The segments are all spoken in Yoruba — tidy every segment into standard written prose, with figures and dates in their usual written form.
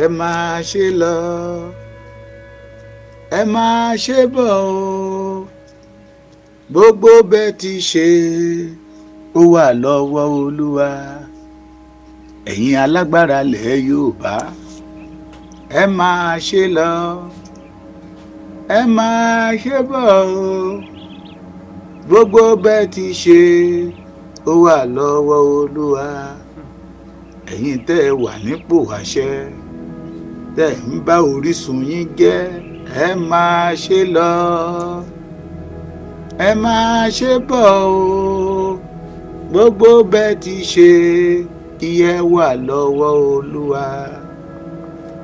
Ẹ máa ṣe lọ, ẹ máa ṣe bọ̀ o. Gbogbo bẹ́ẹ̀ ti ṣe, ó wà lọ́wọ́ Olúwa. Ẹ̀yin alágbára lẹ̀ Yorùbá, ẹ máa ṣe lọ, ẹ máa ṣe bọ̀ o. Gbogbo bẹ́ẹ̀ ti ṣe, ó wà lọ́wọ́ Olúwa. Ẹ̀yin tẹ́ ẹ wà nípò àṣẹ, tẹ́ ẹ ń bá orísun yín jẹ́, ẹ máa ṣe lọ, ẹ máa ṣe bọ̀ o. Gbogbo bẹ́ẹ̀ ti ṣe, iye wà lọ́wọ́ Olúwa.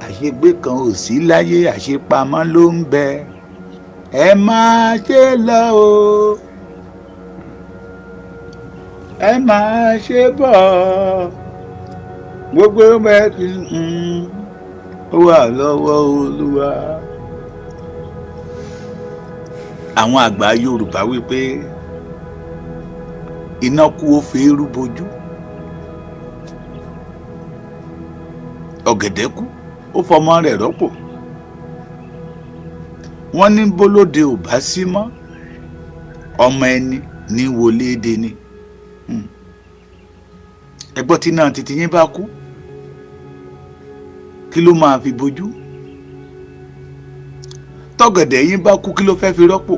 Àṣegbé kan ò sí láyé, àṣepamọ́ ló ń bẹ. Ẹ máa ṣe lọ o, ẹ máa ṣe bọ̀. Gbogbo bẹ́ẹ̀ ti ó wà lọ́wọ́ Olúwa. Àwọn àgbà Yorùbá wípé iná kú ó fi eérú bojú, ọ̀gẹ̀dẹ̀ kú ó fọmọ rẹ̀ rọ́pò. Wọ́n ní bólóde ò bá sí mọ́, ọmọ ẹni ní wọlé dé ni. Ẹgbọ́n tí náà títí yín bá kú, kí ló máa fi bojú? Tọ́gẹ̀dẹ̀ yín bá kú, kí ló fẹ́ fi rọ́pò?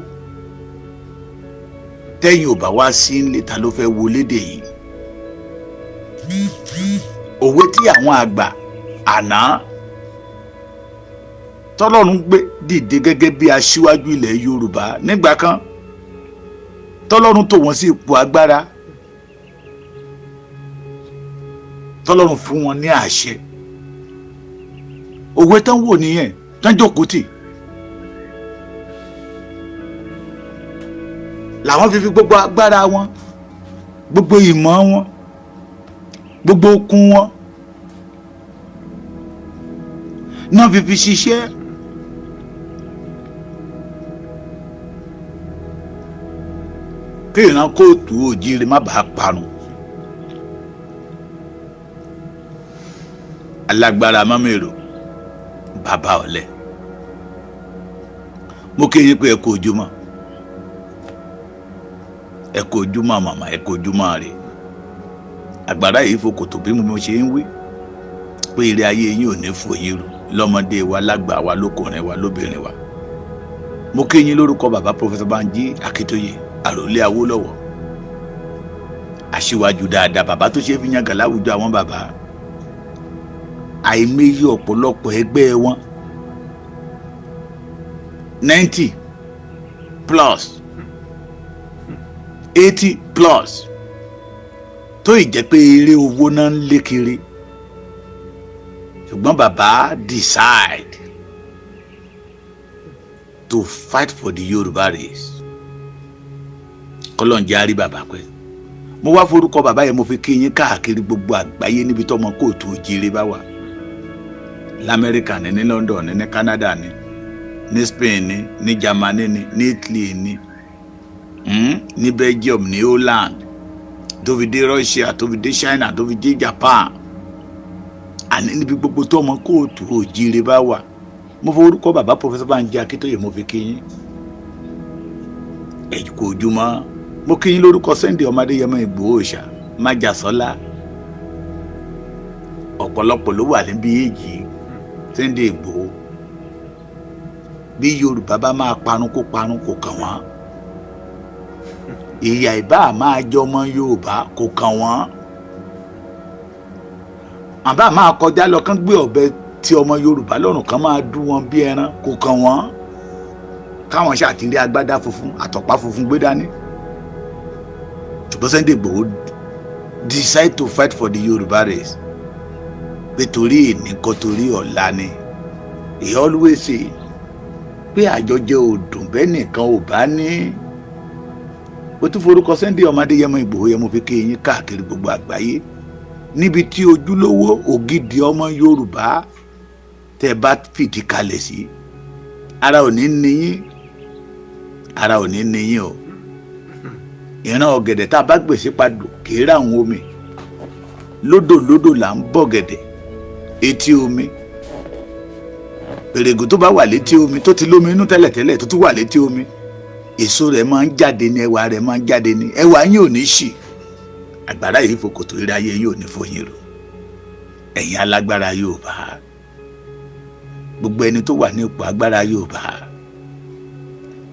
Tẹ́yìn ò bá wá sí nílé, ta ló fẹ́ wọlé dè yín? Òwe tí àwọn àgbà àná tọ́lọ́run gbé dìde gẹ́gẹ́ bí aṣíwájú ilẹ̀ Yorùbá nígbà kan, tọ́lọ́run tò wọ́n sí ipò agbára, tọ́lọ́run fún wọn ní àṣẹ. Òwe tán wò nìyẹn, tán jókòó tì. Làwọn fi gbogbo agbára wọn, gbogbo ìmọ̀ wọn, gbogbo okun wọn náà fi ṣiṣẹ́. Kí ìran kóòtù òjíire má bàa parun. Alágbára mọ́mẹ́rò, bàbá ọ̀lẹ. Mo kí yín pé ẹ kú ojúmọ́, ẹ kú ojúmọ́ màmá, ẹ kú ojúmọ́ rè. Àgbàrá yìí fokòtò bí mo ṣe ń wí pé ire ayé yín ò ní fò yín rú, lọ́mọdé wa, lágbà wa, lókùnrin wa, lóbìnrin wa. Mo kí yín lórúkọ bàbá Prọfẹsọ Bánjí Akíntóyè, àròlé Awólọ́wọ̀, aṣíwájú dáadáa, bàbá tó ṣe é fi yangàn láwùjọ àwọn bàbá. Àìmọye ọ̀pọ̀lọpọ̀ ẹgbẹ́ wọn 90 plus 80 plus tó ì jẹ́ pé eré owó náà ń lé kiri, ṣùgbọ́n bàbá decide to fight for the Yorùbá race. Kọ́lọ́njẹ́ á rí bàbá pẹ́. Mo wá forúkọ bàbá yẹn, mo fi kí yín káàkiri gbogbo àgbáyé níbi tọ́mọ kóòtù òjìrè bá wà. Lamẹ́ríkà ní, ní London ní, ní Canada ní, ní Spain ní, ní Germany ní, ní Italy ní, ní Belgium ní, Holland, tó fi dé Russia, tó fi dé China, tó fi dé Japan, àní níbi gbogbo tọ́mọ kóòtù òjìrè bá wà. Mo forúkọ bàbá Prọfẹsọ Bánjí Akíntóyè, mo fi kí yín ẹ kú ojúmọ́. Mo kí yín lórúkọ Sunday ọmọdéyẹmọ Ìgbòho Òòṣà májàsọ́lá. Ọ̀pọ̀lọpọ̀ ló wà níbi èjì Sunday Ìgbòho. Bí Yorùbá bá máa parun kó parun, kò kàn wọ́n. Ìyà ìbá máa jọmọ Yorùbá, kò kàn wọ́n. Àbá máa kọjá lọ kán gbé ọ̀bẹ tí ọmọ Yorùbá lọ́rùn kan máa dú wọn bí ẹran, kò kàn wọ́n. Káwọn ṣàtìrí agbádá funfun àtọ̀pá funfun gbé dání. Ṣùgbọ́n Sunday Igboho decide to fight for the Yorùbá race, pé torí èní kọ́ torí ọ̀la ni. He always say pé àjọjẹ òdùn bẹ́ẹ̀ nìkan ò bá ní. Ó tún forúkọ Sunday ọmọdéyẹmọ Ìgbòho yẹn, mo fi kí yín káàkiri gbogbo àgbáyé níbi tí ojúlówó ògidì ọmọ Yorùbá tẹ́ bá fìdí kalẹ̀ sí. Ara ò ní níyín, ara ò ní níyín o. Ìran ọ̀gẹ̀dẹ̀ tá a bá gbèsè padò kì í rà àwọn omi lódò, lódò là ń bọ̀ gẹ̀dẹ̀ etí omi. Pèrègùn tó bá wà létí omi, tó ti lómi inú tẹ́lẹ̀tẹ́lẹ̀, tó tún wà létí omi, èso rẹ̀ máa ń jáde ní, ẹwà rẹ̀ máa ń jáde ní. Ẹwà yín ò ní ṣì. Àgbàrá yìí fòkòtò eré ayé yìí ò ní fòyín rò. Ẹ̀yin alágbára Yorùbá, gbogbo ẹni tó wà ní ipò agbára Yorùbá,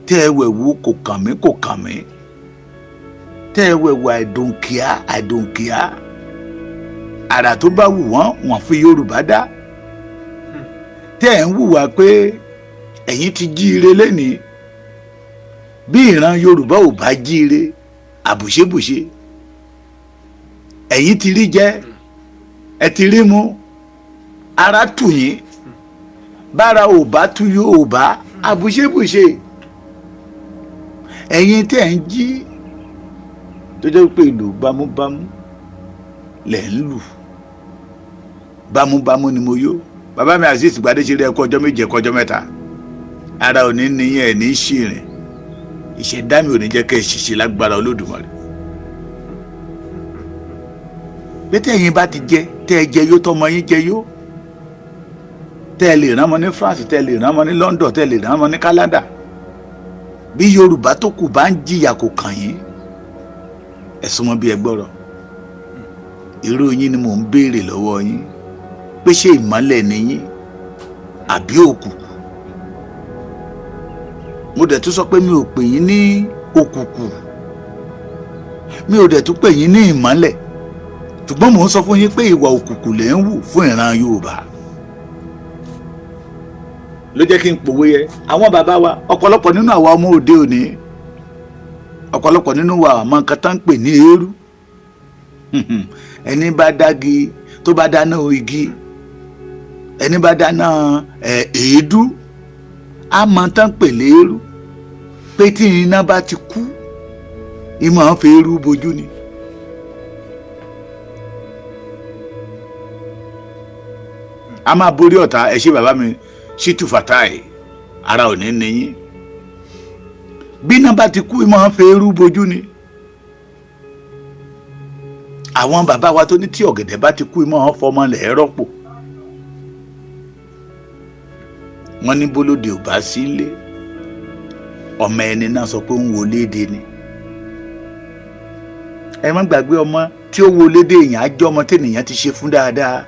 tẹ́ ẹ wẹ̀wù kò kàn mí, kò kàn mí, tẹ́ ẹ wẹ̀wù àìdùnkìá àìdùnkìá, àrà tó bá wù wọ́n, wọ́n fi Yorùbá dá, tẹ́ ẹ̀ ń wùwà pé ẹ̀yin ti jíire lénìí, bí ìran Yorùbá ò bá jíire, àbùṣebùṣe. Ẹ̀yin ti rí jẹ, ẹ ti rí mu, ara tù yín. Bára ò bá tú Yorùbá, àbùṣebùṣe. Ẹ̀yin tẹ́ ẹ̀ ń jí tó jẹ́ pé ìlú bámúbámú lẹ̀ ń lù, bámúbámú ni mo yó. Bàbá mi Azeez Gbadéṣeré, ẹ̀kọ́ ọjọ́ 7, ẹ̀kọ́ ọjọ́ 3. Ara ò ní níyẹn, ẹ̀ ní ṣìrìn. Ìṣẹ̀dá mi ò ní jẹ́ kẹ́ ẹ ṣìṣe lágbára Olódùmarè. Bí tẹ̀yin bá ti jẹ, tẹ́ ẹ jẹ yó, tọmọ yín jẹ yó, tẹ́ ẹ lè rán ọmọ ní France, tẹ́ ẹ lè rán ọmọ ní London, tẹ́ ẹ lè rán ọmọ ní Canada, bí Yorùbá tó kù bá ń jìyà, kò kàn yín. Ẹ súnmọ́ bí ẹ gbọ́rọ̀. Irú yín ni mò ń béèrè lọ́wọ́ yín pé, ṣé ìmọ́lẹ̀ ni yín àbí òkùnkùn? Mo dẹ̀ tún sọ pé mi ò pè yín ní òkùnkùn, mi ò dẹ̀ tún pè yín ní ìmọ́lẹ̀, ṣùgbọ́n mò ń sọ fún yín pé ìwà òkùnkùn lẹ̀ ń wù fún ìran Yorùbá. Ló jẹ́ kí n pòwe yẹ àwọn bàbá wa. Ọ̀pọ̀lọpọ̀ nínú àwa ọmọ òde òní, ọ̀pọ̀lọpọ̀ nínú wa àmọ́ nǹkan tá ń pè ní eérú. Ẹni bá dági, tó bá dáná igi, ẹni bá dáná èédú, á mọ tán pè léérú, pé tí iná bá ti kú, ìmọ̀ ń fi eérú bojú ni. A máa borí ọ̀tá. Ẹ ṣé, bàbá mi Ṣítù Fatai, ara ò ní níyín. Bí iná bá ti kú, ìmọ̀ ń fi eérú bojú ni. Àwọn bàbá wa tó ní tí ọ̀gẹ̀dẹ̀ bá ti kú, ìmọ̀ ń fọmọ lẹ̀ rọ́pò. Wọ́n ní bólóde ò bá sí ilé, ọmọ ẹni náà sọ pé ń wọlé dé ni. Ẹ má gbàgbé, ọmọ tí ó wọlé dé èèyàn á jẹ́ ọmọ tí ènìyàn ti ṣe fún dáadáa,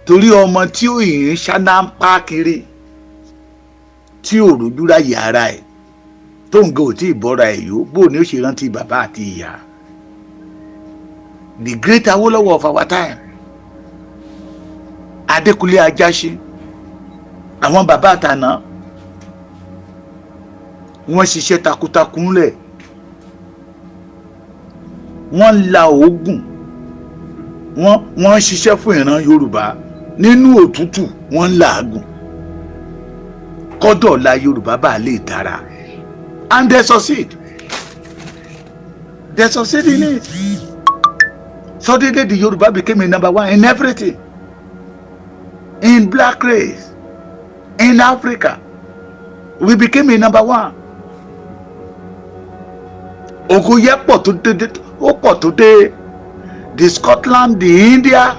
torí ọmọ tí ó yìn ṣáná ń pa kiri, tí ò rójú ráyè ara ẹ̀, tó ń gan ò tí ì bọ́ra ẹ̀ yó, bó ni ó ṣe rántí bàbá àti ìyá? The great Awolowo of our time, Adékúnlé Ajáṣin, àwọn bàbá àtàná, wọ́n ṣiṣẹ́ takuntakun lẹ̀, wọ́n la oògùn, wọ́n ṣiṣẹ́ fún ìran Yorùbá nínú òtútù, wọ́n ń làágùn kọ́dọ̀ la Yorùbá bá lè dára. And they succeed, they succeed in it. Suddenly the Yorùbá became a number one in everything, in black race, in Africa. We became a number one. Ògo yẹ pọ̀ tó dé, ó pọ̀ tó dé the Scotland, the India,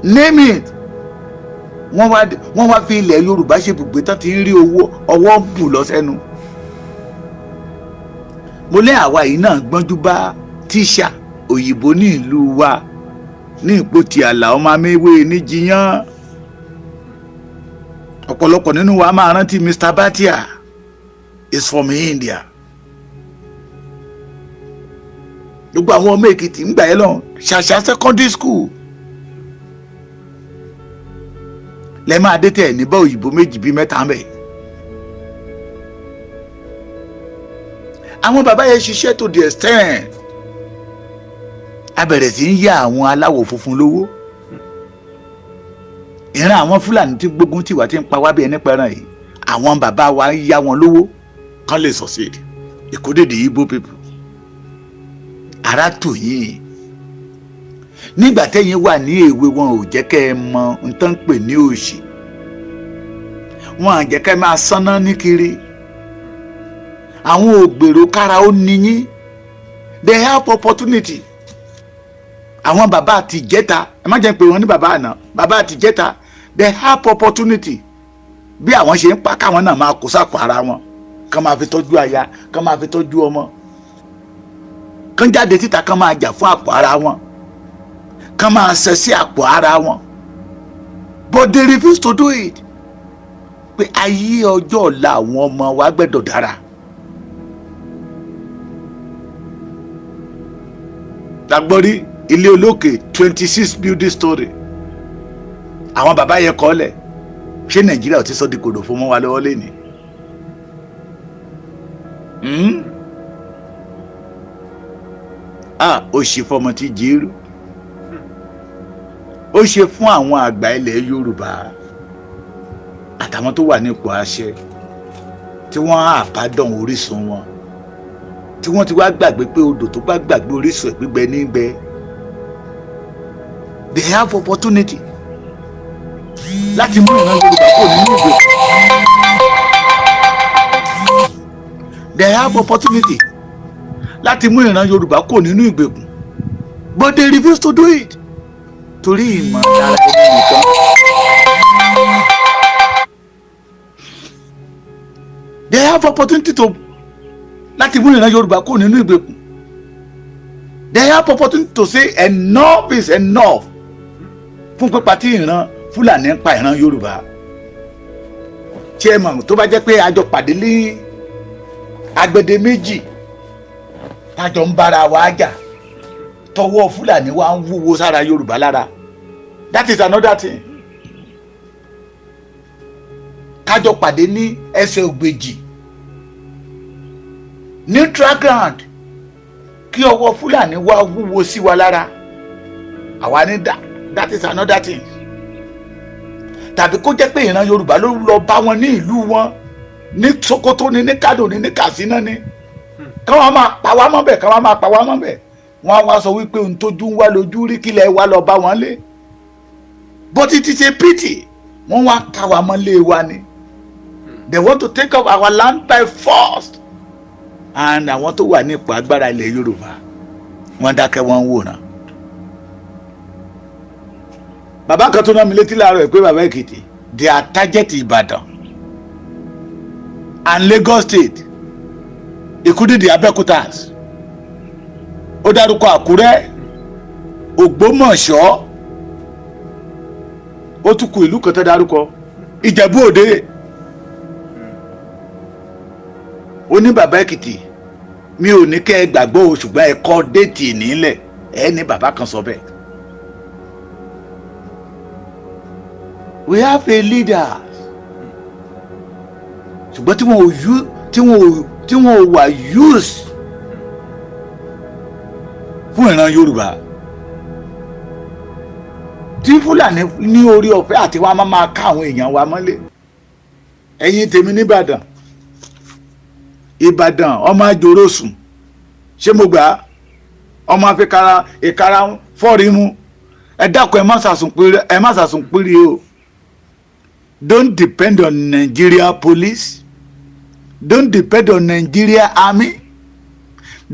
name it. Wọ́n wá fi ilẹ̀ Yorùbá ṣe ibùgbé tán, ti ń rí owó ọwọ́ bù lọ sẹ́nu. Mo lé àwa yìí náà gbọ́njú bá tíṣà òyìnbó ní ìlú wa ní Ìpotì Àlà, ọmọ améwé níjiyàn. Ọ̀pọ̀lọpọ̀ nínú wa máa rántí Mr. Bhatia is from India. Gbogbo àwọn ọmọ Èkìtì ń gbà ẹ́ lọ Ṣàṣà secondary school lẹ máa dé tẹ̀ ní bá òyìnbó méjì bíi mẹ́ta ń bẹ̀. Àwọn bàbá yẹn ṣiṣẹ́ to the extent a bẹ̀rẹ̀ sí ń yá àwọn aláwọ̀ funfun lówó. Ìran àwọn Fúlàní tí gbógun tiwa, tí ń pa wá bí ẹni pẹran yìí, àwọn bàbá wa ń yá wọn lówó kán lè succeed, including the Igbo people. Ara tò yín nígbà tẹ́yìn wà ní èwe, wọn ò jẹ́ kẹ́ ẹ mọ n tán pè ní òṣì, wọn à jẹ́ kẹ́ ẹ máa sanná ní kiri. Àwọn ògbèrò kára ó níyín. They have opportunity. Àwọn bàbá àti ìjẹta, ẹ má jẹ́ pé wọ́n ní bàbá àná, bàbá àti ìjẹta. They have opportunity bí àwọn ṣe ń pa káwọn náà máa kó sápò ara wọn, kán máa fi tọ́jú aya, kán máa fi tọ́jú ọmọ, kán jáde síta, kán máa jà fún àpò ara wọn, kán máa ṣe sí àpò ara wọn, but they refuse to do it, pé ayé ọjọ́ ọ̀la àwọn ọmọ wa gbẹ́dọ̀ dára. Lágbọ́rí ilé olókè 26 building story, àwọn bàbá yẹn kọ́ lẹ̀. Ṣé Nàìjíríà ò ti sọ di kòdò fún mọ́ wa lọ́wọ́ lẹ́ni? Ah, ó ṣe fọmọ tí jẹ́rú, ó ṣe fún àwọn àgbà ilẹ̀ Yorùbá àtàwọn tó wà nípò àṣẹ tí wọ́n àbádọ́n orísun wọn, tí wọ́n ti wá gbàgbé pé odò tó bá gbàgbé orísun ẹ̀, gbígbẹ nígbẹ. They have opportunity láti mú ìran Yorùbá kò nínú ìgbèkùn. They have opportunity láti mú ìran Yorùbá kò nínú ìgbèkùn, but they refuse to do it torí ìmọ̀ ara ẹni nìkan. They have opportunity to láti mú ìran Yorùbá kò nínú ìgbèkùn. They have opportunity to say enough is enough fún pípa tí ìran Fúlàní ń pa ìran Yorùbá. Chairman, tó bá jẹ́ pé a jọ pàdé ní agbede méjì, tájọ ń bára wa jà, tọwọ́ Fúlàní wa ń wúwo sára Yorùbá lára, that is another thing. Kájọ pàdé ní ẹsẹ̀ ògbèjì, neutral ground, kí ọwọ́ Fúlàní wá wúwo sí wa lára, àwa ní that is another thing. Tàbí kó jẹ́ pé ìran Yorùbá ló lọ bá wọn ní ìlú wọn, ní Sokoto ní Kano ní Katsina ní, káwọn máa pa wá mọ́bẹ̀, káwọn máa pa wá mọ́bẹ̀, wọ́n á wá sọ wípé ohun tójú ń wá lójú rí, kílẹ̀ wá lọ bá wọn lé. But it is a pity, wọ́n wá ká wa mọ́lé wa ni. They want to take up our land by force, and àwọn tó wà ní ipò agbára ilẹ̀ Yorùbá, wọ́n dákẹ́, wọ́n ń wòran. Bàbá kan tó rán mi létí láàárọ̀ pé bàbá Èkìtì, they are target Ìbàdàn and Lagos State, including the Abẹ́òkútas. Ó dárúkọ Àkúrẹ́, Ògbómọ̀ṣọ́, ó tún kù ìlú kan tó dárúkọ, Ìjẹ̀bú Òde. Ó ní, "Bàbá Èkìtì, mi ò ní kẹ́ ẹ gbàgbọ́ o, ṣùgbọ́n ẹ kọ date nílẹ̀." Ẹ ní bàbá kan sọ bẹ́ẹ̀. We have a leader, ṣùgbọ́n tí wọn ò wà use fún ìran Yorùbá, tí Fúlàní ní orí ọ̀fẹ́ àti wàá máa ká àwọn èèyàn wa mọ́lé. Ẹ̀yin tèmi nìbàdàn, Ìbàdàn, ọmọ àjòrò sùn, ṣé mo gbà á? Ọmọ afikara ìkara fọ́ọ̀rí mu. Ẹ dákun, ẹ má sàsùn péré, ẹ má sàsùn péré o. Don't depend on Nigeria police, don't depend on Nigeria army,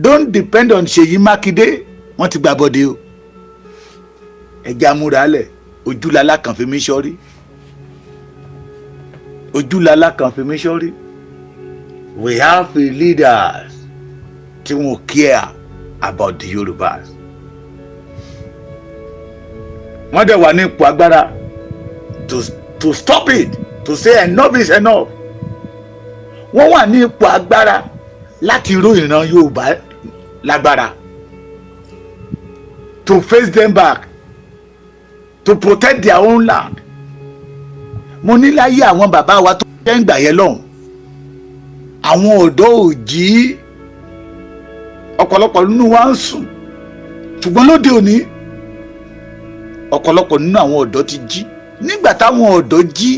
don't depend on Ṣèyí Mákindé. Wọ́n ti gbà bọ́dé o. Ẹ já múra lẹ̀. Ojúlala kan fi mí sọ́rí, ojúlala kan fi mí sọ́rí. We have a leaders tí wọn care about the Yorùbás. Wọ́n dẹ̀ wà ní ipò agbára to stop it, to say enough is enough. Wọ́n wà ní ipò agbára láti ró ìran Yorùbá lágbára, to face them back, to protect their own land. Mo ní láyé àwọn bàbá wa tó jẹ́ ń gbà yẹn lọ́hùn, àwọn ọ̀dọ́ ò jí, ọ̀pọ̀lọpọ̀ nínú wa ń sùn, ṣùgbọ́n lóde òní, ọ̀pọ̀lọpọ̀ nínú àwọn ọ̀dọ́ ti jí. Nígbà táwọn ọ̀dọ́ jí,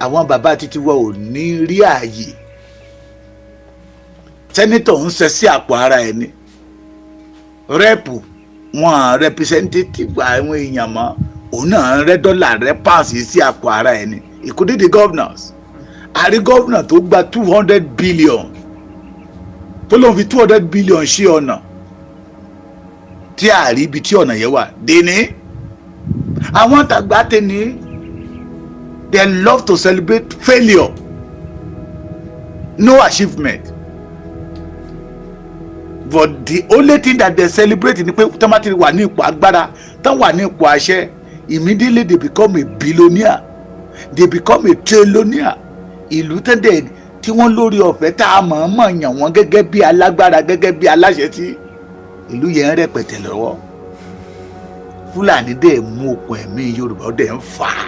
àwọn bàbá títí wa ò ní rí ààyè. Senator ń ṣe sí àpò ara ẹni, rep wọn, representative àwọn èèyàn mọ́, òun náà ń rẹ́ dọ́là, rẹ́ páàsì sí àpò ara ẹni, including the governors. Àrí governor tó gba 200 billion, tó lóun fi 200 billion ṣe ọ̀nà, tí a rí ibi tí ọ̀nà yẹn wà dèní. Àwọn tàgbà tẹni, they love to celebrate failure, no achievement, but the only thing that they celebrate ni pé tọ́mátì ti wà ní ipò agbára, tán wà ní ipò àṣẹ, immediately they become a billionaire, they become a trillionaire. Ìlú tẹ́ndẹ̀ tí wọ́n lórí ọ̀fẹ́ tá a mọ̀ọ́mọ̀ yàn wọ́n gẹ́gẹ́ bí alágbára, gẹ́gẹ́ bí aláṣẹ, tí ìlú yẹn ń rẹpẹtẹ lọ́wọ́, Fúlàní dẹ̀ mú okùn ẹ̀mí Yorùbá, ó dẹ̀ ń fà á,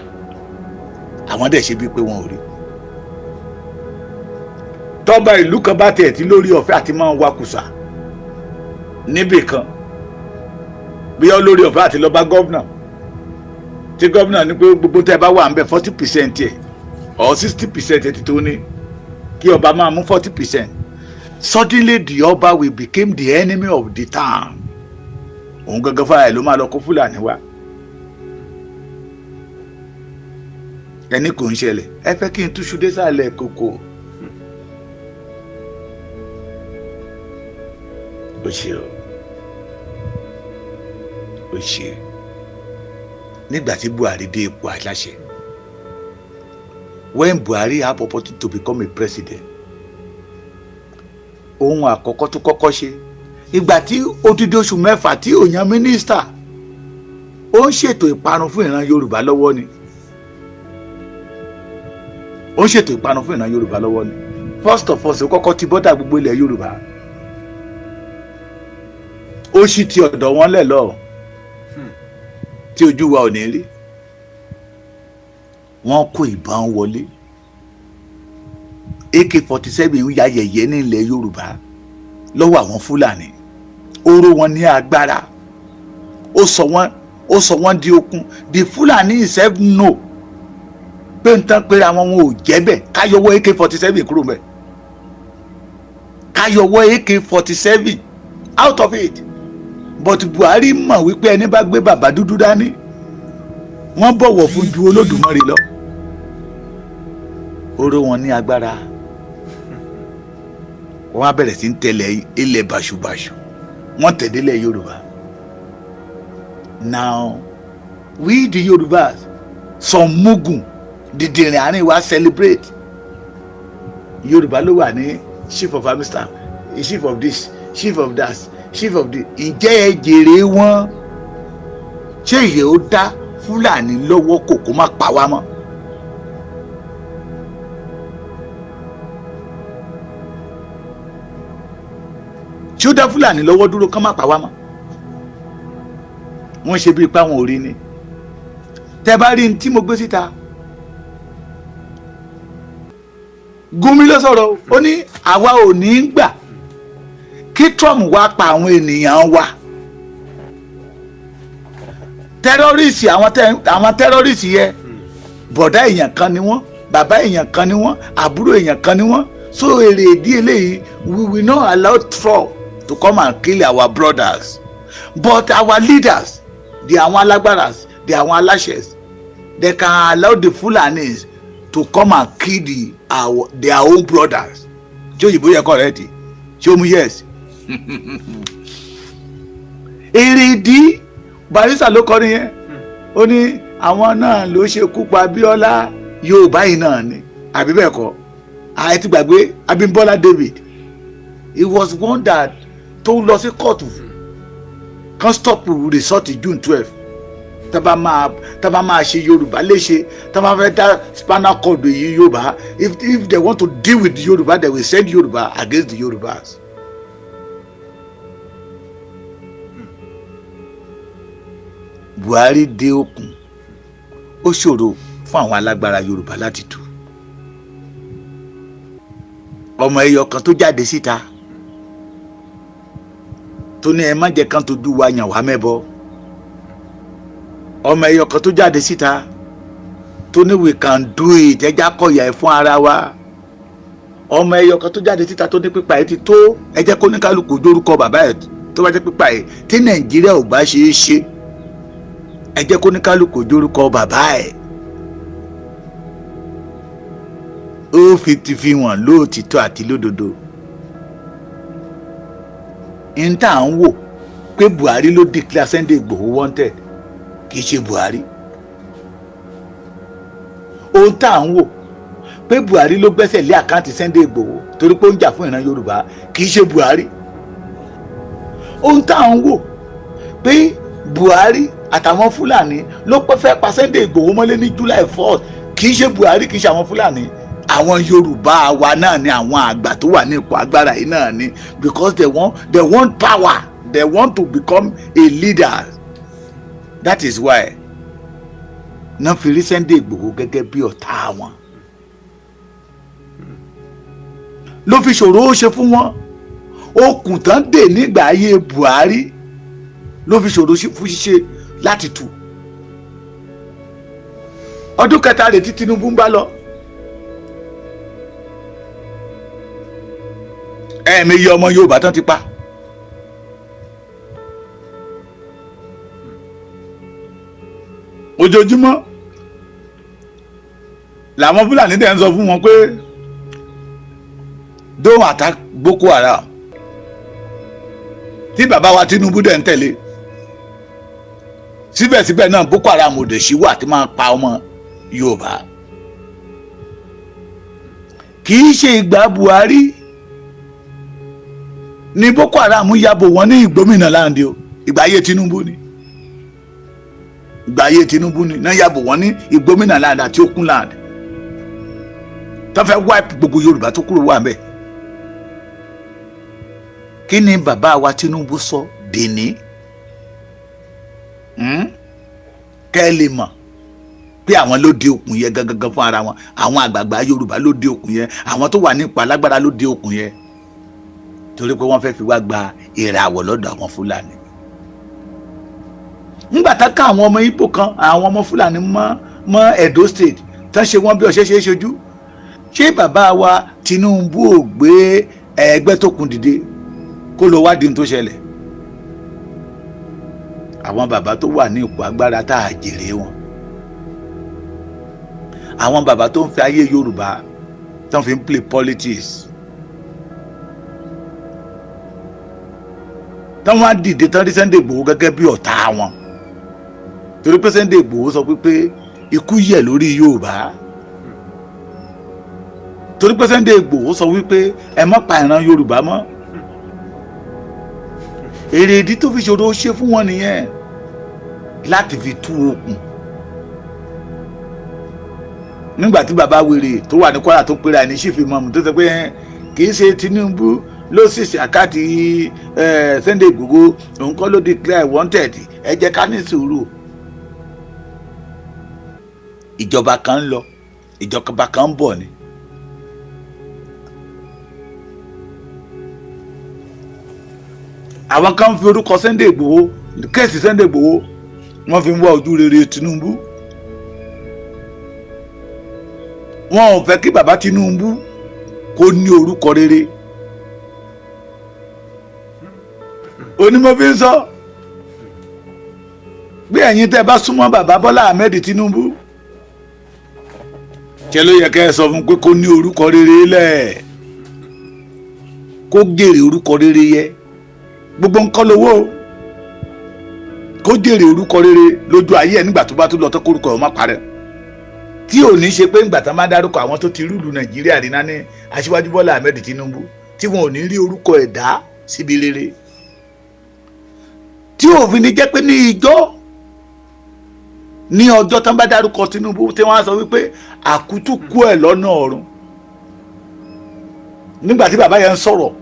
àwọn dẹ̀ ṣe bíi pé wọn ò rí. Tọ́ba ìlú kan bá tiẹ̀ tí lórí ọ̀fẹ́ àti máa ń wakùsà níbì kan, bí ó lórí ọ̀fẹ́ àti lọ bá governor, tí governor ní pé gbogbo tẹ́ ẹ bá wà ń bẹ̀, 40% ẹ̀ or 60% ẹ̀ ti tó ní kí ọba máa mú 40%, suddenly the ọba will become the enemy of the town. Òun gangan fúnra ẹ̀ ló máa lọ kó Fúlàní wá. Ẹni kò ń ṣẹlẹ̀, ẹ fẹ́ kí n túṣu désàlẹ̀ kòkò. Ó ṣe o, ó ṣe. Nígbà tí Buhari dé ipò aláṣẹ, when Buhari have opportunity to become a president, ohun àkọ́kọ́ tó kọ́kọ́ ṣe ìgbà tí odidi oṣù 6 tí ò yan mínísítà, ó ń ṣètò ìparun fún ìran Yorùbá lọ́wọ́ ni. Ó ń ṣètò ìparun fún ìran Yorùbá lọ́wọ́ ni. First of all, ó kọ́kọ́ ti border gbogbo ilẹ̀ Yorùbá, ó sì ti ọ̀dọ̀ wọn lẹ̀ lọ tí ojú wa ò ní rí. Wọ́n kó ìbọn wọlé, AK-47 ń ya yẹ̀yẹ́ ní ilẹ̀ Yorùbá lọ́wọ́ àwọn Fúlàní. Ó ró wọn ní agbára, ó sọ wọ́n di okun. The Fúlàní himself know pé n tán pé àwọn wọn ò jẹ́ bẹ́ẹ̀. Káyọ̀wọ́ AK-47 kúrò mẹ́, káyọ̀wọ́ AK-47 out of it. But Buhari mọ̀ wípé ẹni bá gbé bàbá dúdú dání, wọ́n bọ̀wọ̀ fún ju Olódùmarè lọ. Ó ró wọn ní agbára, wọ́n á bẹ̀rẹ̀ sí ń tẹ̀lé ilẹ̀ bàṣubàṣu, wọ́n tẹ̀lé ilẹ̀ Yorùbá. Now we the Yorùbás, some mugun dìdìrìn àárín wa celebrate. Yorùbá ló wà ní chief of army staff, chief of this, chief of that, chief of this. Ǹjẹ́ ẹ jèrè wọn? Ṣé ìyẹn ó dá Fúlàní lọ́wọ́ kò kó má pa wá mọ́? Ṣé ó dá Fúlàní lọ́wọ́ dúró kán má pa wá mọ́? Wọ́n ṣe bíi páwọn ò rí ni. Tẹ́ bá rí ní tí mo gbé síta, Gumi ló sọ̀rọ̀, ó ní àwa ò ní í gbà kí Trump wá pa àwọn ènìyàn wa. Terrorist, àwọn terrorist yẹ, bọ̀dá èèyàn kan ni wọ́n, bàbá èèyàn kan ni wọ́n, àbúrò èèyàn kan ni wọ́n. So èrè ìdí eléyìí, we will not allow Trump to come and kill our brothers, but our leaders, the àwọn alágbára, the àwọn aláṣẹ, they can allow the Fulanis to come and kill their own brothers. Ṣé òyìnbó yẹ correct? Ṣé o mú? Yes. Èrè ìdí, Barrister ló kọrin yẹn, ó ní àwọn náà ló ṣekú pa Abíọ́lá, Yorùbá yìí náà ni, àbí bẹ́ẹ̀ kọ́? Àì ti gbàgbé Abímbọ́lá David. He was one that tó lọ sí kóòtù kan stop result June 12. Tá bá máa ṣe Yorùbá léṣe, tá bá fẹ́ dá spinal cord yìí Yorùbá, if they want to deal with the Yorùbá, they will send Yorùbá against the Yorùbás. Buhari dé òkun, ó ṣòro fún àwọn alágbára Yorùbá láti tú ọmọ ẹyọ kan tó jáde síta tó ní ẹ má jẹ́ kán tójú wa yàn wá mẹ́bọ. Ọmọ ẹyọ kan tó jáde síta tó ní we can do it, ẹja kọ̀yà ẹ̀ fún ara wa. Ọmọ ẹyọ kan tó jáde síta tó ní pípa ẹ ti tó, ẹ jẹ́ kó ní kálukú dórúkọ bàbá ẹ̀. Tó bá jẹ́ pípa ẹ̀ tí Nàìjíríà ò bá ṣe é ṣe, ẹ jẹ́ kó ní kálukú dórúkọ bàbá ẹ̀. Ó fi ti fi wọ́n lóòtítọ́ àti lódodo. N tá à ń wò pé Buhari ló declare Sunday Igboho wanted, kì í ṣe Buhari. Ohun tá à ń wò pé Buhari ló gbẹ́sẹ̀ lé account Sunday Igboho torí pé ó ń jà fún ìran Yorùbá, kì í ṣe Buhari. Ohun tá à ń wò pé Buhari àtàwọn Fúlàní ló pẹ́ fẹ́ pa Sunday Igboho mọ́lé ní July 4, kì í ṣe Buhari, kì í ṣe àwọn Fúlàní. Àwọn Yorùbá wa náà ni, àwọn àgbà tó wà ní ipò agbára yìí náà ni, because they want power, they want to become a leader. That is why náà fi rí Sunday Igboho gẹ́gẹ́ bí ọ̀tá wọn. Ló fi ṣòro ó ṣe fún wọn. Okùn tán dè nígbà ayé Buhari ló fi ṣòro fún ṣíṣe láti tú. Ọdún kẹta rẹ̀ tí Tinubu ń bá lọ, ẹ̀ẹ̀mẹyẹ ọmọ Yorùbá tán ti pa. Ojoojúmọ́ làwọn Fúlàní dẹ̀ ń sọ fún wọn pé don't attack Boko Haram, tí bàbá wa Tinubu dẹ̀ ń tẹ̀lé. Síbẹ̀síbẹ̀ náà, Boko Haram ò dẹ̀ ṣíwọ́ àti máa pa ọmọ Yorùbá. Kì í ṣe ìgbà Buhari ni Boko Haram yabò wọn ní Ìgbómìnà láǹdí o. Ìgbà ayé Tinubu ni, ìgbà ayé Tinubu ni náà yabò wọn ní Ìgbómìnà land àti Okun land, tó fẹ́ wipe gbogbo Yorùbá tó kúrò wà ńbẹ̀. Kí ni bàbá wa Tinubu sọ dèní? Kẹ́ ẹ lè mọ̀ pé àwọn ló di okùn yẹn gangan fún ara wọn. Àwọn àgbààgbà Yorùbá ló di okùn yẹn, àwọn tó wà nípa alágbára ló di okùn yẹn, torí pé wọ́n fẹ́ fi wá gba ìràwọ̀ lọ́dọ̀ àwọn Fúlàní. Ńgbà tá ká àwọn ọmọ Ìgbò kan, àwọn ọmọ Fúlàní mọ́ Edo State tán, ṣe wọ́n bí ọṣẹ ṣe é ṣojú. Ṣé bàbá wa Tinubu ò gbé ẹgbẹ́ tó kún dìde kó lọ wádìí tó ṣẹlẹ̀? Àwọn bàbá tó wà ní ipò agbára tá a jèrè wọn, àwọn bàbá tó ń fi ayé Yorùbá tó ń fi ń play politics, tán wá dìde tán rí Sunday Igboho gẹ́gẹ́ bí ọ̀tá wọn, torí pé Sunday Igboho sọ pé ikú yẹ̀ lórí Yorùbá, torí pé Sunday Igboho sọ wípé ẹ má pa ìran Yorùbá mọ́. Èrè ìdí tó fi ṣòro ṣe fún wọn nìyẹn láti fi tú okùn. Nígbà tí bàbá wèrè tó wà ní Kwara tó pera ẹni chief imam, tó sọ pé kì í ṣe Tinubu ló sì ṣe account Sunday Igboho, òun kọ́ ló declare wanted, ẹ jẹ́ ká ní sùúrù. Ìjọba kan ń lọ, ìjọba kan ń bọ̀ ni. Àwọn kan fi orúkọ Sunday Igboho, case Sunday Igboho, wọ́n fi ń wá ojú rere Tinubu. Wọn ò fẹ́ kí bàbá Tinubu kó ní orúkọ rere. Onímọ̀ fi ń sọ bí ẹ̀yin tẹ́ bá súnmọ́ bàbá Bọ́lá Ahmed Tinubu, ṣe ló yẹ kẹ́ ẹ sọ fún pé kó ní orúkọ rere lẹ̀, kó jèrè orúkọ rere yẹ gbogbo nǹkan lówó, kó jèrè orúkọ rere lójú ayé ẹ nígbà tó bá tó lọ tó kórúkọ ẹ má parẹ́, tí ò ní ṣe pé ńgbà tán bá dárúkọ àwọn tó ti rúlu Nàìjíríà rí náà ní Aṣíwájú Bọ́lá Ahmed Tinubu, tí wọn ò ní rí orúkọ ẹ̀dá síbi rere, tí òfin ní jẹ́ pé ní ìjọ ní ọjọ́ tán bá dárúkọ Tinubu, tí wọ́n á sọ wípé àkútúkú ẹ̀ lọ́nà ọ̀run. Nígbà tí bàbá yẹn ń sọ̀rọ̀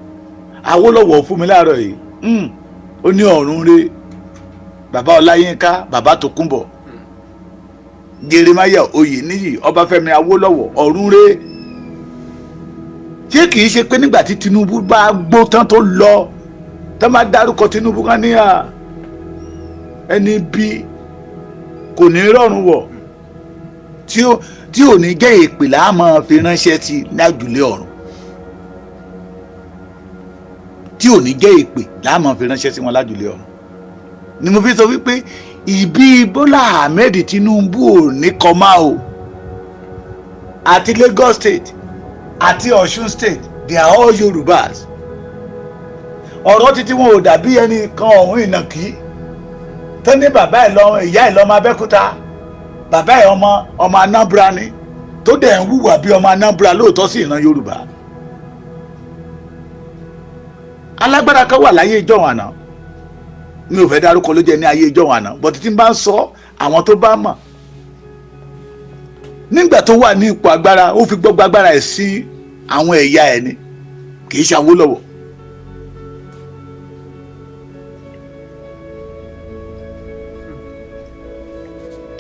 Awólọ́wọ̀ fún mi láàárọ̀ yìí, ó ní ọ̀run re bàbá Ọláyínká, bàbá Tòkunbọ̀, Jeremiah Oyèníyì, Ọbáfẹ́mi Awólọ́wọ̀, ọ̀run re. Ṣé kìí ṣe pé nígbà tí Tinubu bá gbó tán tó lọ, tán bá dárúkọ Tinubu kan ní à ẹni bí kò ní rọrùn wọ̀, tí ò ní jẹ́ ìpè láàmú fi ránṣẹ́ sí lájùlé ọ̀run, tí ò ní jẹ́ ìpè láàmú fi ránṣẹ́ sí wọn lájùlé ọ̀run? Ni mo fi sọ wípé ìbí Bọ́lá Ahmed Tinubu ò ní kọ́má o. Àti Lagos State àti Ọ̀ṣun State, they are all Yorùbás. Ọ̀rọ̀ títí wọn ò dàbí ẹnì kan ọ̀hún ìnàkí tó ní bàbá ẹ̀ lọ, ìyá ẹ̀ lọ́mọ Abẹ́òkúta, bàbá ẹ̀ ọmọ Anambra ni. Tó dẹ̀ ń hùwà bí ọmọ Anambra lóòótọ́ sí ìran Yorùbá. Alágbára kan wà láyé ìjọ́un àná, mi ò fẹ́ dárúkọ ló jẹ́ ní ayé ìjọ́un àná, but tí n bá ń sọ, àwọn tó bá mọ̀, nígbà tó wà ní ipò agbára, ó fi gbogbo agbára ẹ̀ sí àwọn ẹ̀yà ẹ̀ ni, kì í ṣe Awólọ́wọ̀.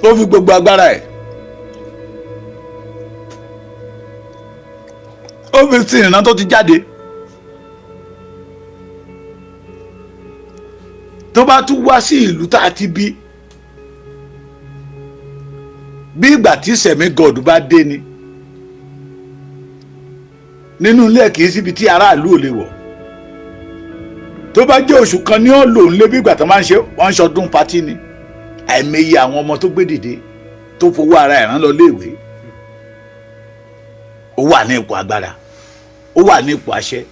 Ó fi gbogbo agbára ẹ̀, ó fi sin ìran tó ti jáde. Tó bá tún wá sí ìlú tá a ti bí, bí ìgbà tí sẹ̀mí god bá dé ni nínú ilé ẹ̀, kì í síbi tí aráàlú ò lè wọ̀. Tó bá jẹ́ oṣù kan ní ó lò ń lé, bí ìgbà tó máa ń ṣe wọ́n ń ṣọdún party ni. Àìmọye àwọn ọmọ tó gbé dìde, tó fowó ara ẹ̀ rán lọ léèwé. Ó wà ní ipò agbára, ó wà ní ipò àṣẹ,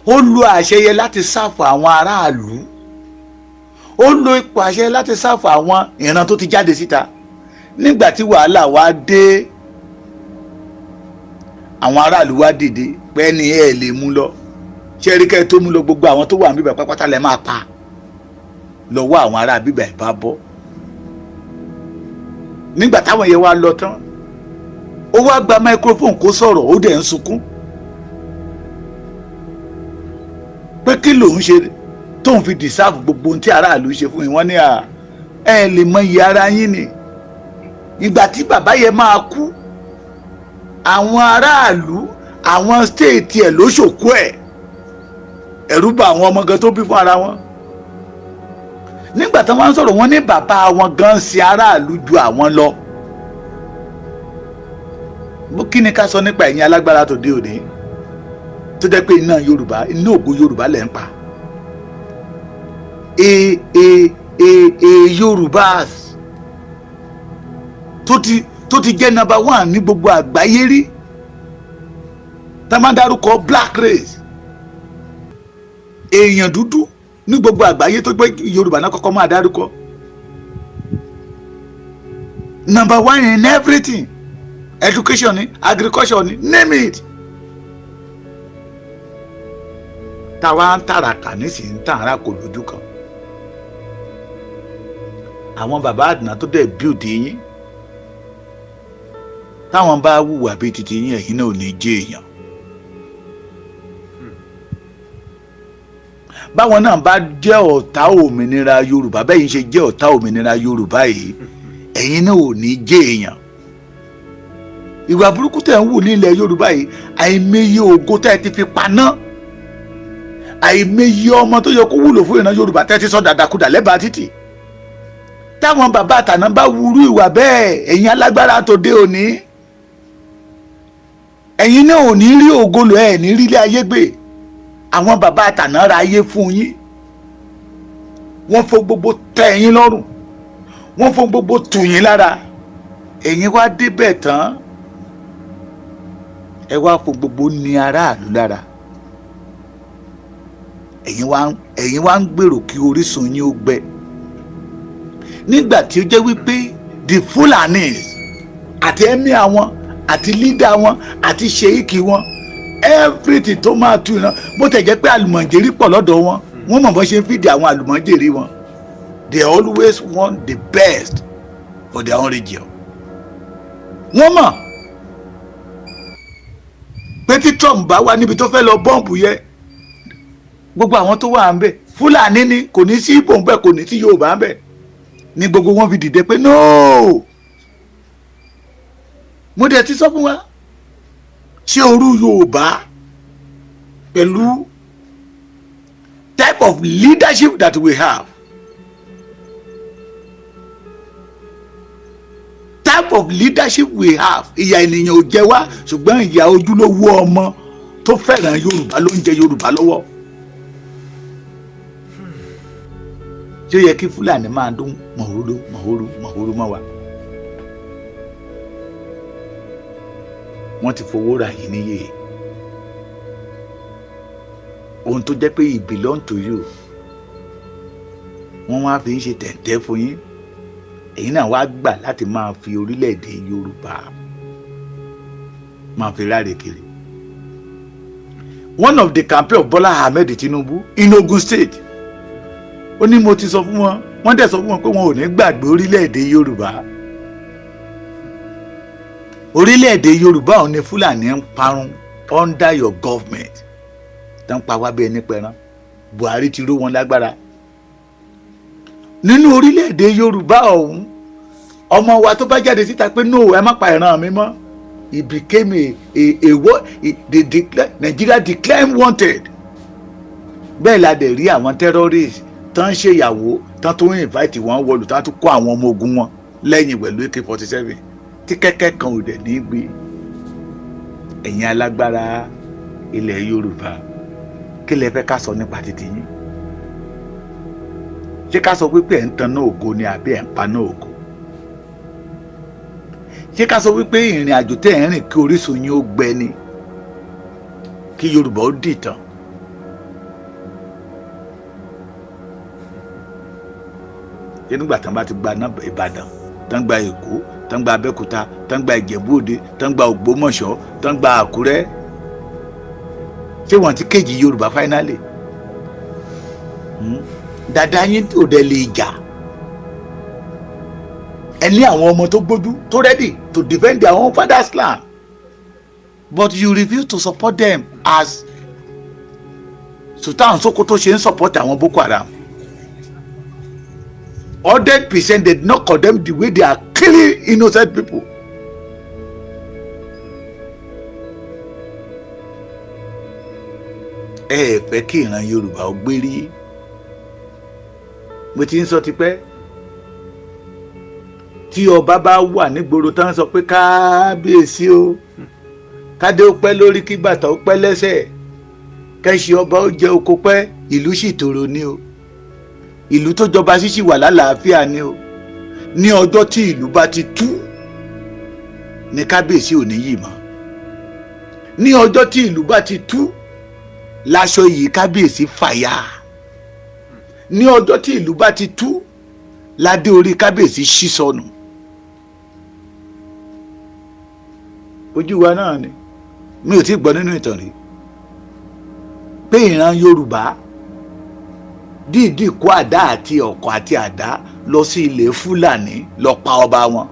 ó lo àṣẹ yẹn láti serve àwọn aráàlú, ó lo ipò àṣẹ láti serve àwọn ìran tó ti jáde síta. Nígbà tí wàhálà wá dé, àwọn aráàlú wá dìde pé ní ẹ lè mú lọ, ṣé rí kẹ́ ẹ tó mú lọ, gbogbo àwọn tó wà níbẹ̀ pápátá lẹ máa pa. Lọ́wọ́ àwọn ará bíbẹ̀ ẹ̀ bá bọ́. Nígbà táwọn yẹn wá lọ tán, ó wá gba microphone kó sọ̀rọ̀, ó dẹ̀ ń sunkún pé kí lòun ṣe tóun fi deserve gbogbo ohun tí aráàlú ṣe fún yín. Wọ́n ní à ẹ lè mọ iye ara yín ni. Ìgbà tí bàbá yẹn máa kú, àwọn aráàlú, àwọn state ẹ̀ ló ṣòkú ẹ̀. Ẹ̀rù bà àwọn ọmọ gan tó bí fún ara wọn nígbà tí wọ́n ń sọ̀rọ̀. Wọ́n ní bàbá wọn gan ṣe aráàlú ju àwọn lọ. Bó kí ni ká sọ nípa ẹ̀yin alágbára tó dé òní, tó jẹ́ pé iná Yorùbá, iná ògo Yorùbá lẹ̀ ń pa? E Yorùbá tó ti jẹ́ number one ní gbogbo àgbáyé rí, tá a máa dárúkọ black race, èèyàn dúdú ní gbogbo àgbáyé, tó gbé Yorùbá náà kọ́kọ́ máa dárúkọ. Number one in everything, education ni, agriculture ni, name it. Táwa ń tàràkà nísìnyí, ń tàrà kò lójú kan. Àwọn bàbá àdìnà tó dẹ̀ build yín, táwọn bá hùwà bíi titi yín, ẹ̀yin náà ò ní jẹ́ èèyàn. Báwọn náà bá jẹ́ ọ̀tá òmìnira Yorùbá bẹ́ẹ̀ yín ṣe jẹ́ ọ̀tá òmìnira Yorùbá yìí, ẹ̀yin náà ò ní jẹ́ èèyàn. Ìwà burúkú tẹ̀ ń wù ní ilẹ̀ Yorùbá yìí, àìmọye ògo tẹ́ ẹ ti fi paná, àìmọye ọmọ tó yẹ kó wúlò fún ìran Yorùbá tẹ́ ti sọ dàdàkudà lẹ́bàá títì. Táwọn bàbá àtàná bá wúrú ìwà bẹ́ẹ̀, ẹ̀yin alágbára tó dé òní, ẹ̀yin náà ò ní rí ògo lò, ẹ̀ ní rí ilé ayé gbé. Àwọn bàbá àtàná ra ayé fún yín, wọ́n fọ gbogbo tẹ́ ẹ̀yin lọ́rùn, wọ́n fọ gbogbo tù yín lára. Ẹ̀yin wá débẹ̀ tán, ẹ wá fọ gbogbo ní aráàlú lára. Ẹ̀yin wá ń gbèrò kí orísun yín ó gbẹ, nígbà tí ó jẹ́ wípé the Fulanis àti emir wọn àti leader wọn àti sheik wọn, everything tó máa tu ìran, bó tẹ̀ jẹ́ pé àlùmọ̀jẹ̀rí pọ̀ lọ́dọ̀ wọn, wọ́n mọ̀ bó ṣe ń fìdí àwọn àlùmọ̀jẹ̀rí wọn. They always want the best for their own region. Wọ́n mọ̀ pé tí Trump bá wà níbi tó fẹ́ lọ bomb yẹ, gbogbo àwọn tó wà ń bẹ̀ Fúlàní ni, kò ní sí Ìgbò ń bẹ̀, kò ní sí Yorùbá ń bẹ̀, ní gbogbo wọn fi dìde pé no. Mo dẹ̀ ti sọ fún wa, ṣé orú Yorùbá pẹ̀lú type of leadership that we have, type of leadership we have, ìyà ènìyàn ò jẹ wá, ṣùgbọ́n ìyà ojúlówó ọmọ tó fẹ́ràn Yorùbá ló ń jẹ Yorùbá lọ́wọ́. Ṣé ó yẹ kí Fúlàní máa dún mọ̀húrú mọ̀húrú mọ̀húrú mọ́ wa? Wọ́n ti fowó ra yín níyè. Ohun tó jẹ́ pé it belong to you, wọ́n wá fi ń ṣe tẹ̀ǹtẹ̀ fún yín. Èyí náà wá gbà láti máa fi orílẹ̀-èdè Yorùbá máa fi ráre kiri. One of the campaign of Bola Ahmed Tinubu in Ogun State, ó ní mo ti sọ fún wọn, wọ́n dẹ̀ sọ fún wọn pé wọn ò ní gbàgbé orílẹ̀-èdè Yorùbá. Orílẹ̀-èdè Yorùbá òun ni Fúlàní ń parun under your government, tó ń pa wá bí ẹni pẹran. Buhari ti ró wọn lágbára nínú orílẹ̀-èdè Yorùbá ọ̀hún. Ọmọ wa tó bá jáde síta pé, "No, ẹ má pa ìran mi mọ́," he became a what they declare, Nigeria declare wanted. Bẹ́ẹ̀ la dẹ̀ rí àwọn terrorists tán ń ṣèyàwó, tán tó ń invite wọn wọlù, tán tó kó àwọn ọmọ ogun wọn lẹ́yìn pẹ̀lú AK-47, tí kẹ́kẹ́ kan ò dẹ̀ ní gbé. Ẹ̀yin alágbára ilẹ̀ Yorùbá, kí lẹ fẹ́ ká sọ nípa títí yín? Ṣé ká sọ pé ẹ̀ ń tanná ògo ni àbí ẹ̀ ń paná ògo? Ṣé ká sọ wípé ìrìn àjò tẹ́ ẹ̀ ń rìn, kí orísun yín ó gbẹ ni, kí Yorùbá ó dìtàn? Ṣé nígbà tán bá ti gba Ìbàdàn, tán gba Èkó, tán gba Abẹ́òkúta, tán gba Ìjẹ̀bú Òde, tán gba Ògbómọ̀ṣọ́, tán gba Àkúrẹ́, ṣé wọ́n ti kéjì Yorùbá finally? Dada yín ò dẹ̀ lè jà. Ẹ ní àwọn ọmọ tó gbójú, tó ready to defend their own father's land, but you refuse to support them as Sultan Sokoto ṣe ń support àwọn Boko Haram. 100% they did not condemn the way they are killing innocent people. Ẹ ẹ fẹ́ kí ìran Yorùbá ó gbérí. Mo ti ń sọ tipẹ́, tí ọba bá wà nígboro tán, sọ pé kábíyèsí o, kádé ó pẹ́ lórí, kí bàtà ó pẹ́ lẹ́sẹ̀, kẹ́sì ọba ó jẹ oko pẹ́, ìlú sì tòrò ní o, ìlú tó jọba sí sì wà lálàáfíà ní o. Ní ọjọ́ tí ìlú bá ti tú ní kábíyèsí ò ní yìí mọ́. Ní ọjọ́ tí ìlú bá ti tú láṣọ yìí, kábíyèsí fàyà. Ní ọjọ́ tí ìlú bá ti tú ládé orí kábíyèsí ṣí sọnù. Ojú wa náà ni mi ò tí gbọ́ nínú ìtàn rí pé ìran Yorùbá dìídì kó àdá àti ọ̀kọ̀ àti àdá lọ sí ilẹ̀ Fúlàní lọ pa ọba wọn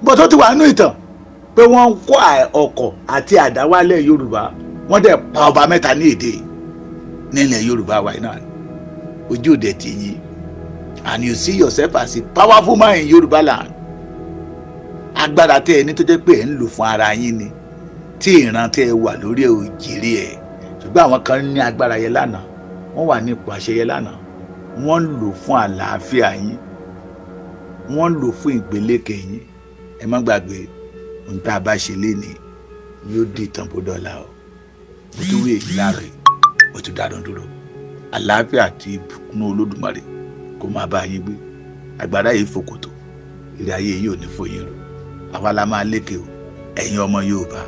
bó. Tó ti wà nínú ìtàn pé wọ́n ń kó ọ̀kọ̀ àti àdá wálẹ̀ Yorùbá, wọ́n dẹ̀ pa ọba mẹ́ta ní èdè nílẹ̀ Yorùbá wa náà. Ojú òde ti yín, and you see yourself as a powerful man in Yorùbá land. Agbára tẹ́ ẹ ní tó jẹ́ pé ẹ̀ ń lò fún ara yín ni, tí ìran tẹ́ ẹ wà lórí ẹ̀ ò jèrè ẹ̀. Ṣùgbọ́n àwọn kan ní agbára yẹn lánàá, wọ́n wà ní ipò àṣẹ yẹn lánàá, wọ́n ń lò fún àlàáfíà yín, wọ́n ń lò fún ìgbélékè yín. Ẹ má gbàgbé, ohun tá a bá ṣe lénìí yóò di ìtàn bó dọ̀la o. Mo tún wí èyí láàárọ̀ yìí, mo tún dá dúró. Àlàáfíà àti ìbùkún Olódùmarè kó máa bá yín gbé. Àgbàrá yìí fòkòtò ilé ayé yìí ò ní fòyín rò. Àwa la máa lékè o. Ẹ̀yin ọmọ Yorùbá,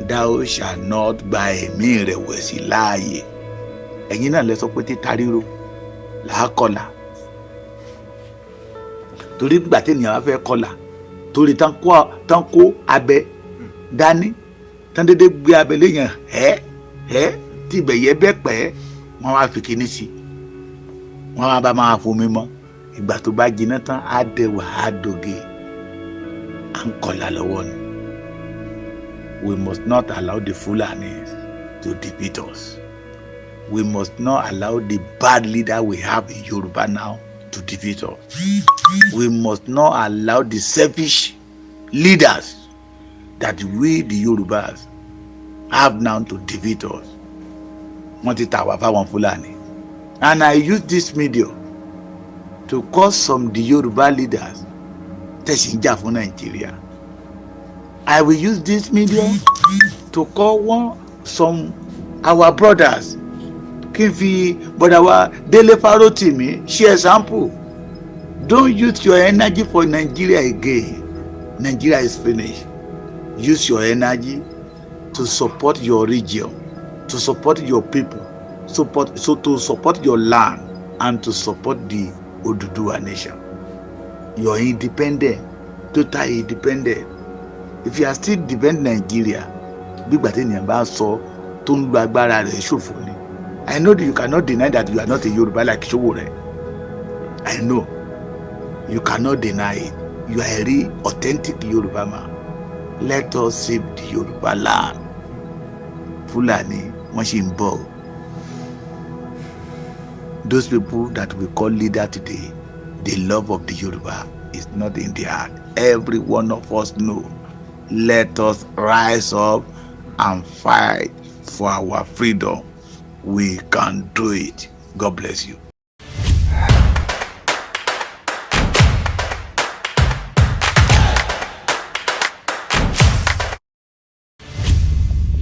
thou shall not gba ẹ̀mí ìrẹ̀wẹ̀sì láàyè. Ẹ̀yin náà lẹ sọ pé títa ríro làákọlà, torí gbà tí ènìyàn bá fẹ́ kọlà, torí tán kó abẹ dání, tán dédé gbé abẹ léèyàn ẹ ẹ tí ibẹ̀ yẹ bẹ́ pẹ́, wọ́n wá fi kíní sí, wọ́n wá bá máa fomi mọ́. Ìgbà tó bá jiná tán, á dẹwà, á doge. À ń kọlà lọ́wọ́ ni. We must not allow the Fulanis to defeat us. We must not allow the bad leader we have in Yoruba now to defeat us. We must not allow the selfish leaders that we the Yorubas have now to defeat us. Wọ́n ti tà wá fáwọn Fúlàní. And I use this media to call some the Yoruba leaders tẹ̀sí ń jà fún Nàìjíríà. I will use this media to call one some our brothers, kí n fi bọ́dà wa Délé Fárótìmí ṣe example. Don't use your energy for Nigeria again. Nigeria is finished. Use your energy to support your region, to support your people, support so to support your land and to support the Oduduwa nation. Your independent, total independent. If you are still depend Nigeria, gbígbà tí ènìyàn bá sọ tó ń lo agbára rẹ̀ ṣòfò ni. I know that you cannot deny that you are not a Yoruba like Sowore. I know you cannot deny it. You are a real authentic Yoruba man. Let us save the Yoruba land. Fulani wọ́n ṣì ń bọ̀. Those people that we call leader today, the love of the Yoruba is not in their heart. Every one of us know. Let us rise up and fight for our freedom. We can do it. God bless you.